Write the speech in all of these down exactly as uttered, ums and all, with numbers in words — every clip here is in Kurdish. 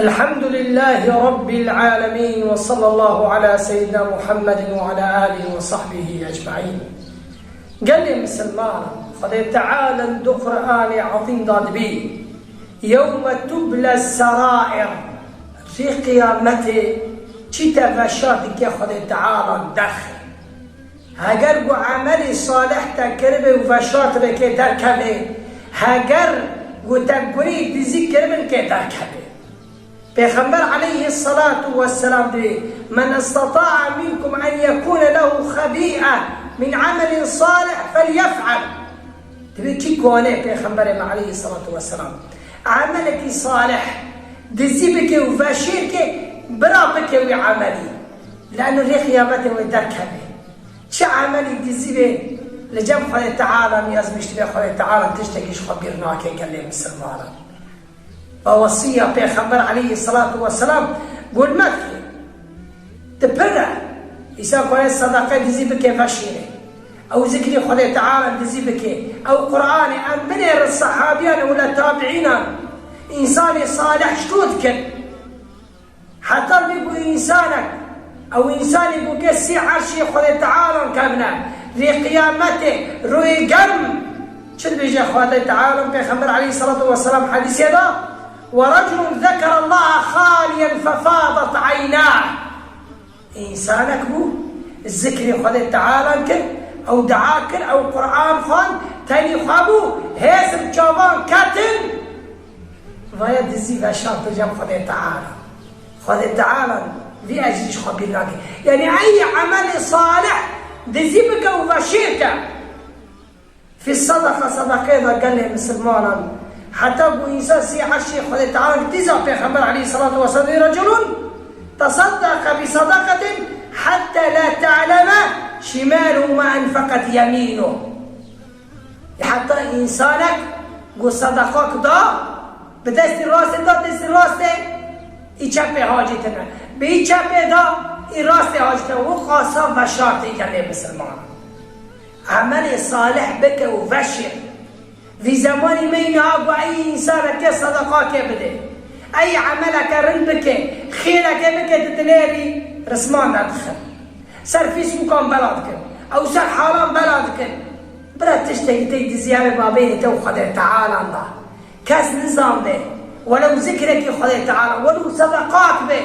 الحمد لله رب العالمين، وصلى الله على سيدنا محمد وعلى آله وصحبه أجمعين. Gelê misilman, Xwedê Teala di Qur'anê Ezîm de dibê: "Yewme tubla serair", rê qiyametê çi te veşart dike Xwedê Teala derxe. Heger ku emelê salih te kiribê û veşartibê kê derkevê, heger ku te gurî dizî kiribin kê derkevê. Pêxember aleyhisselatu vesselam dibê: "Men istata'a minkum en yekune lehu xebi'e min amelin salih felyef'al." Dibê kî kane Pêxemberê me aleyhisselatu vesselam emelekî salih dizî bike û veşêr ke, bira bike wî emelî. Lano rê qiyametê wê derkeve. Çi emelî dizî bê, li cem Xwedê Teala niyazmiş dibe, Xwedê Teala tiştekî ji xwe bîr nake gelê misilmanan. Ve wesiya Pêxember aleyhisselatu vesselam gul mekî. Di pir e. Îsa ku sedaqe dizî bike veşîne. Ew zikrî Xwedê Teala dizî bike. Ew Qur'anê em binêrin sehabiyan û le tabiînan. Însanê salih ji to dikin. Heta bî ku însanek, ew însanê ku ke sî erşê Xwedê Teala kevne, rê qiyametê, rûyê germ, çi dibêje Xwedê Teala, Pêxember aleyhisselatu vesselam hedîsê de: "Ve reculun zekerallaha xaliyen fefadat eynah." Însanek bû, zikrê Xwedê Teala kir, ew dua kir, ew Qur'an xwend, tenî xwe bû, hêz bi çavan ketin. Vaya dizî veşart cem Xwedê Teala. Xwedê Teala vî ecrî ji xwe bîr nake. Yanî ey emelê salih dizî bike û veşêr ke. Fî sedaqa, sedaqê de gelê misilmanan. Heta ku însan sî erşê Xwedê Teala, dîza Pêxember aleyhisselatu vesselam: "Reculun tesaddaqa bi sadaqatin hatta la ta'leme şimaluhu ma enfaqet yeminuhu." Heta însanek ku sedaqak da, bi destî rastê da, destî rastê î çepê hacî tine. Bi î çepê da, î rastê hacî tine. Û qasa veşartê gelê misilman. Emelê salih bike û veşê. Vî zemanî me yî niha ku ey însaneke sedaqake bide. Ey emeleke rind bike, xêreke bike, di dilê rî risman de dixin. Ser Facebookan bela dikin. Ew ser halan bela dikin. Bira tiştekî tê dizî hebe mabênê te û Xwedê Teala da. Kes nizan be. Welew zikrekî Xwedê Teala, welew sedaqat be.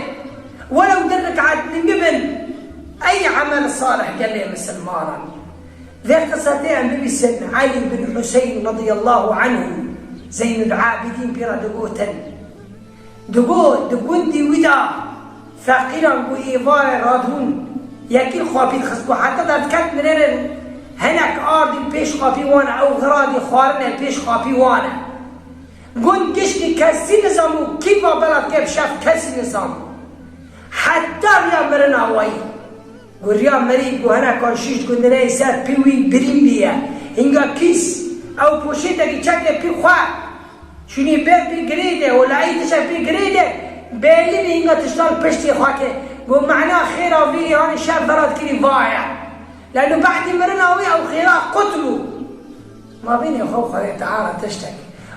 Welew du rik'et nimî bin. Ey emel salih gelê misilmanan. Vê qisê tê em bibîsin Elî bin Huseyn radiyallahu anhu, Zeynul Abidîn pî re digotin. Digot, di gundî wî de feqîran ku êvarê radibûn, yekî xapî dixist ku heta derdiket mirêrin, hinek ardî pêş xapî wan e, ew xiradî xwarin e, pêş xapî wan e. Gund giştî kesî nizam û kî va bela dike bi şev kesî nizam. Heta riya mirina wayî. Ku riya mirî ku hinekan şîş gundineyê ser pî wî birîn bîye. Hinga kîs, ew poşetekî çekê pî xwe. Şûnî bê pî girêde, û layî tişe pî girêde, bêlî bî hinga tiştan piştî xwe ke. Got, mena xêra vî hanî şev verat kirî vaye. Leno behdî mirina wî ew xêra qut bû. Ma bînê xwe Xwedê Teala tiştek.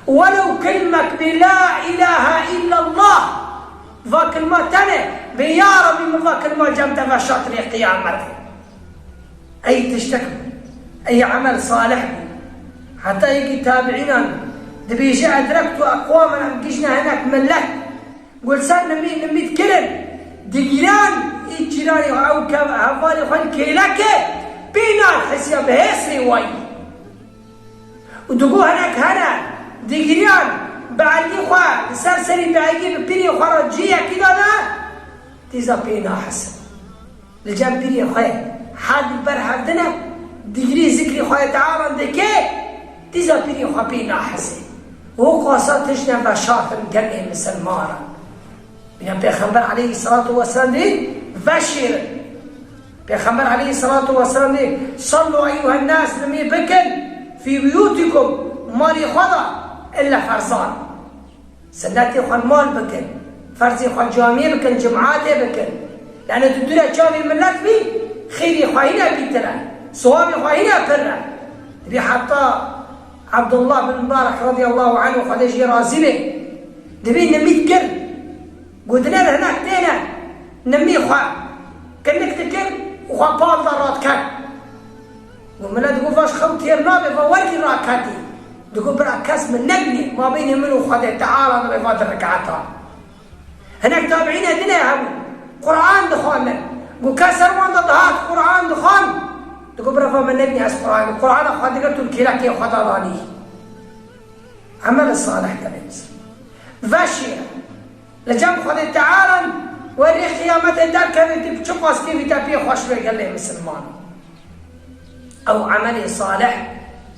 Welew kilmek bê la ilahe illallah. Va kilma tene, bê ya Rabbî min va kilma cem te veşart rê qiyametê. Ey tiştek bû. Ey emel salih bû. Heta yekî tabiînan dibêje, edrektu eqwamen, em gişne hinek millet. Got ser nimî, nimî dikirin. Digiran î cîranê xwe, ew kev-, hevalê xwe kêleke pê nahisiya bi hêsrê wayî. Û digot hinek hene, digiriyan bi elgî xwe, li ser serî bi elgî bi pîrê xwe re cihekî dane, dîza pê nahis. Li cem pîrê xwe her du ber hevdine, digirî zikrî Xwedê Teala dike, dîza pîrê xwe pê nahis e. Û qasa tiştine veşartin gelê misilmanan. Bîne Pêxember aleyhisselatu vesselam dê veşêrin. Pêxember aleyhisselatu vesselam dê, "Sallu eyyuhen nas", nimê bikin, "fî buyutikum", malê xwe de, illa ferzan. Sinnetê xwe mal bikin, ferzê xwe camiyê bikin, cimatê bikin. Yanî tu dûre çavê millet bî, xêrê xwe hîne bîtir e, siwabê xwe hîne pir e. Dibê heta Abdullah bin Mubarak radiyallahu anhu, Xwedê jê razî be, dibê nimît kir. Û dinê hinek têne nimî xwe kinik dikir û xwe pal de radiket. Û millet digot, "Vaş xew têr nabe, va werkî raketî." Digot, "Bira kes min nebînî, mabênê min û Xwedê Teala dibe va di riketa." Hinek tabiîne dinê hebû, Quran dixwandin. Got, kes ser wan de dihat Quran dixwand. Digot, "Bira va min nebînî ez Quran, Qurana xwe digirt û li kêlekê xwe de danî." Emel salih de bêt. Veşî. Li cem Xwedê Teala werê qiyametê derkevê tu çiqas kêfî te pê xweş be gelê misilman. Ew emelê salih,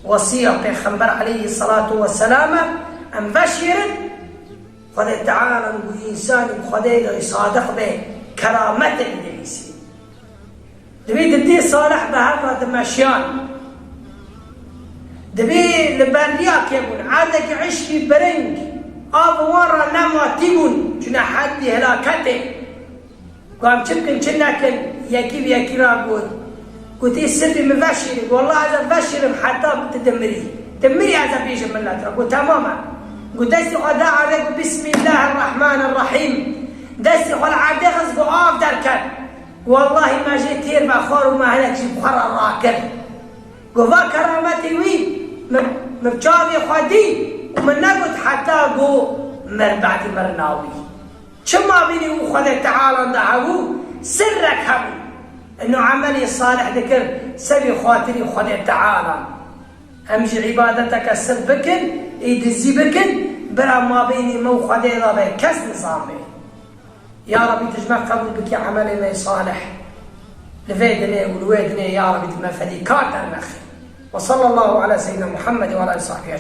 wesiya Pêxember aleyhî selatu weselam e, em veşêrin, Xwedê Teala û însanî bi Xwedê re sadiq be, kerametê dinivîsî. Divê didê salih bi hev re dimeşiyan. Divê li berliyakê bûn, erdekî eşkî biring, av wan re nematî bûn, çune heddî helaketê. Got, "Em çi bikin, çi nekin?" Yekî bi yekî re got. Gotî, "Sibî min veşîrin." Got, "Wallah ez ê veşîrim heta tu dimirî. Dimirî ez ê bêjim millet re." Got, "Temam e." Got, destê xwe da erdê, got, "Bismillahirrahmanirrahîm." Destê xwe li erdê xist, got, "Av derket." Wallahî me jê têr ve xwar û me hinek jî bi xwe re rakir. Got, va kerametê wî min, min bi çavê xwe dî û min negot heta got mir, badî mirina wî. Çi mabînî û Xwedê Teala de hebû, sirrek hebû. Ino emelê salih dikir, sebî xatirî Xwedê Teala. Em jî îbadeteke sir bikin, ê dizî bikin, bira mabînî me û Xwedê de be, kes nizanbe. Ya Rebî, tu ji me qebûl bikî emelê me salih. Li vê dinê û li wê dinê, ya Rebî, tu me fedîkar dernexe. Ve sallallahu ala seyyidina Muhammed ve ala sahbihi.